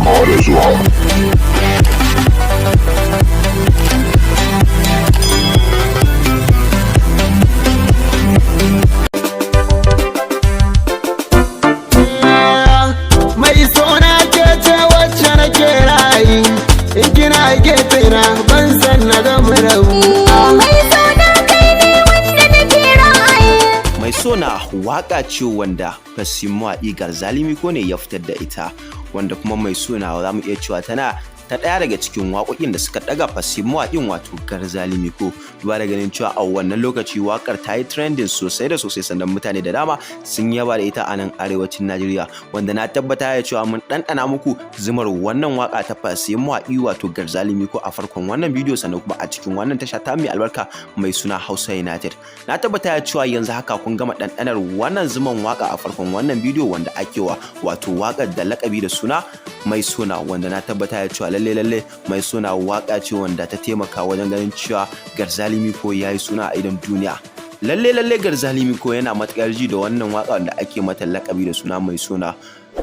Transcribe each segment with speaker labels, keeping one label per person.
Speaker 1: Barka da zuwa.
Speaker 2: Mai sona, ke ce wacce nake rayi. In kina gefe na, ban san na ga rabu.
Speaker 3: Mai sona, kai ne wanda nake ra'ayi.
Speaker 4: Mai Sona waka ce wanda Fasimu Garzali Miko ne ya fitar da ita, wanda kuma Mai Sona za mu iya cewa tana ta ɗaya daga cikin waƙoƙin da suka ɗaga Fasimu ɗin, wato Garzali Miko, duba da ganin cewa a wannan lokaci waƙar ta yi trending sosai da sosai, sannan mutane da dama sun yaba da ita a nan arewacin Najeriya, wanda na tabbata ya cewa mun ɗanɗana muku zumar wannan waƙa ta Fasimu, wato Garzali Miko, a farkon wannan bidiyo, sannan kuma a cikin wannan tasha ta mai albarka mai suna Hausa United. Na tabbata ya cewa yanzu haka kun gama ɗanɗanar wannan zuman waƙa a farkon wannan bidiyo, wanda ake wa wato waƙar da lakabi da suna Mai Sona, wanda na tabbata ya cewa lalle lalle Mai Sona waƙa ce wanda ta taimaka wajen ganin cewa Garzali Miko ya yi suna a idon duniya. Lalle lalle Garzali Miko yana matuƙar ji da wannan waƙa wanda ake mata lakabi da suna Mai Sona,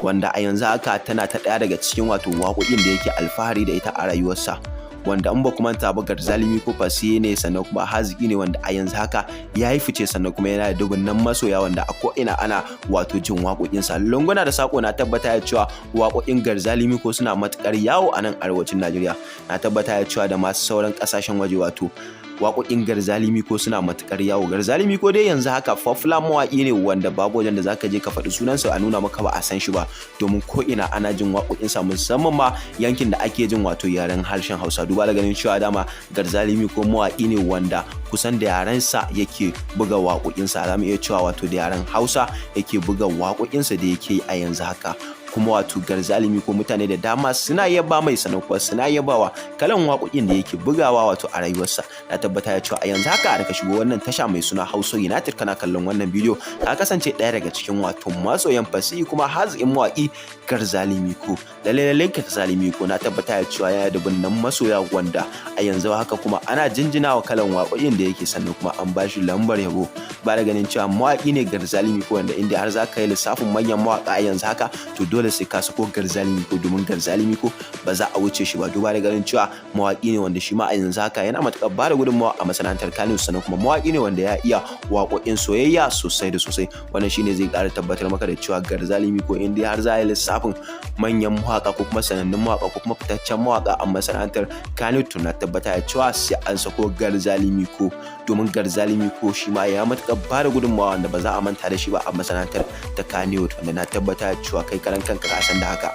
Speaker 4: wanda a yanzu haka tana ta ɗaya daga cikin wato waƙoƙin da yake alfahari da ita a rayuwarsa, wanda in ba ku manta ba, Garzali Miko fasihi ne, sannan kuma haziki ne, wanda a yanzu haka ya yi fice, sannan kuma yana da dubunnan masoya, wanda a ko'ina ana wato jin waƙoƙinsa lunguna da sako. Na tabbata ya cewa waƙoƙin Garzali Miko suna matuƙar yawo a nan arewacin Najeriya. Na tabbata ya cewa da masu sauran ƙasashen waje, wato waƙoƙin Garzali Miko suna matuƙar yawo. Garzali Miko dai yanzu haka popular mawaƙi ne, wanda babu wajen da zaka je ka faɗi sunansa a nuna maka ba a san shi ba, domin ko ina ana jin waƙoƙinsa, musamman ma yankin da ake jin wato yaren harshen Hausa, duba da ganin cewa dama Garzali Miko mawaƙi ne wanda kusan da yarensa yake buga waƙoƙinsa. Za mu iya cewa wato da yaren Hausa yake buga waƙoƙinsa da yake yi a yanzu haka. Kuma wato Garzali Miko mutane da dama suna yaba mai, sannan kuwa suna yabawa kalan waƙoƙin da yake bugawa wato a rayuwarsa. Na tabbata ya cewa a yanzu haka da ka shigo wannan tasha mai suna Hausa United kana kallon wannan bidiyo, ka kasance ɗaya daga cikin wato masoyan fasihi kuma haziƙin mawaƙi Garzali Miko. Lalle lalle Garzali Miko na tabbata ya cewa yana da dubunnan masoya, wanda a yanzu haka kuma ana jinjinawa kalan waƙoƙin da yake, sannan kuma an bashi lambar yabo, ba da ganin cewa mawaƙi ne Garzali Miko, wanda inda har za ka yi lissafin manyan mawaƙa a yanzu haka, to dole sai ka sako Garzali Miko, domin Garzali Miko ba za a wuce shi ba, duba da ganin cewa mawaƙi ne wanda shi ma a yanzu haka yana matuƙar ba da gudunmawa a masana'antar Kano, sannan kuma mawaƙi ne wanda ya iya waƙoƙin soyayya sosai da sosai. Wannan shine zai ƙara tabbatar maka da cewa Garzali Miko, in dai har za a yi lissafin manyan mawaƙa ko kuma sanannun mawaƙa ko kuma fitaccen mawaƙa a masana'antar Kano, to na tabbata ya cewa sai an sako Garzali Miko, domin Garzali Miko shi ma ya matuƙar ba da gudunmawa wanda ba za a manta da shi ba a masana'antar ta Kano, wanda na tabbata cewa kai karan kanka ka san da haka.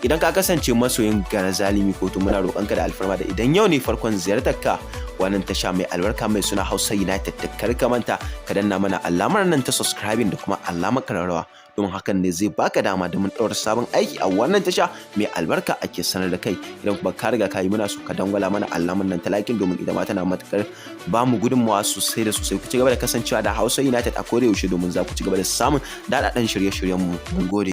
Speaker 4: Idan ka kasance masoyin Garzali Miko, to muna roƙonka da alfarma da idan yau ne farkon ziyartar ka wannan tasha mai albarka mai suna Hausa United, da kar ka manta ka danna mana alamar nan ta subscribing da kuma alamar kararrawa, domin hakan ne zai baka dama da mun ɗaura sabon aiki a wannan tasha mai albarka ake sanar da kai. Idan kuma ka riga ka yi, muna so ka dangwala mana alamar nan ta liking, domin ita ma tana matukar ba mu gudunmawa sosai da sosai. Ku ci gaba da kasancewa da Hausa United a koda yaushe, domin za ku ci gaba da samun daɗaɗɗen shirye-shiryen mu. Mun gode.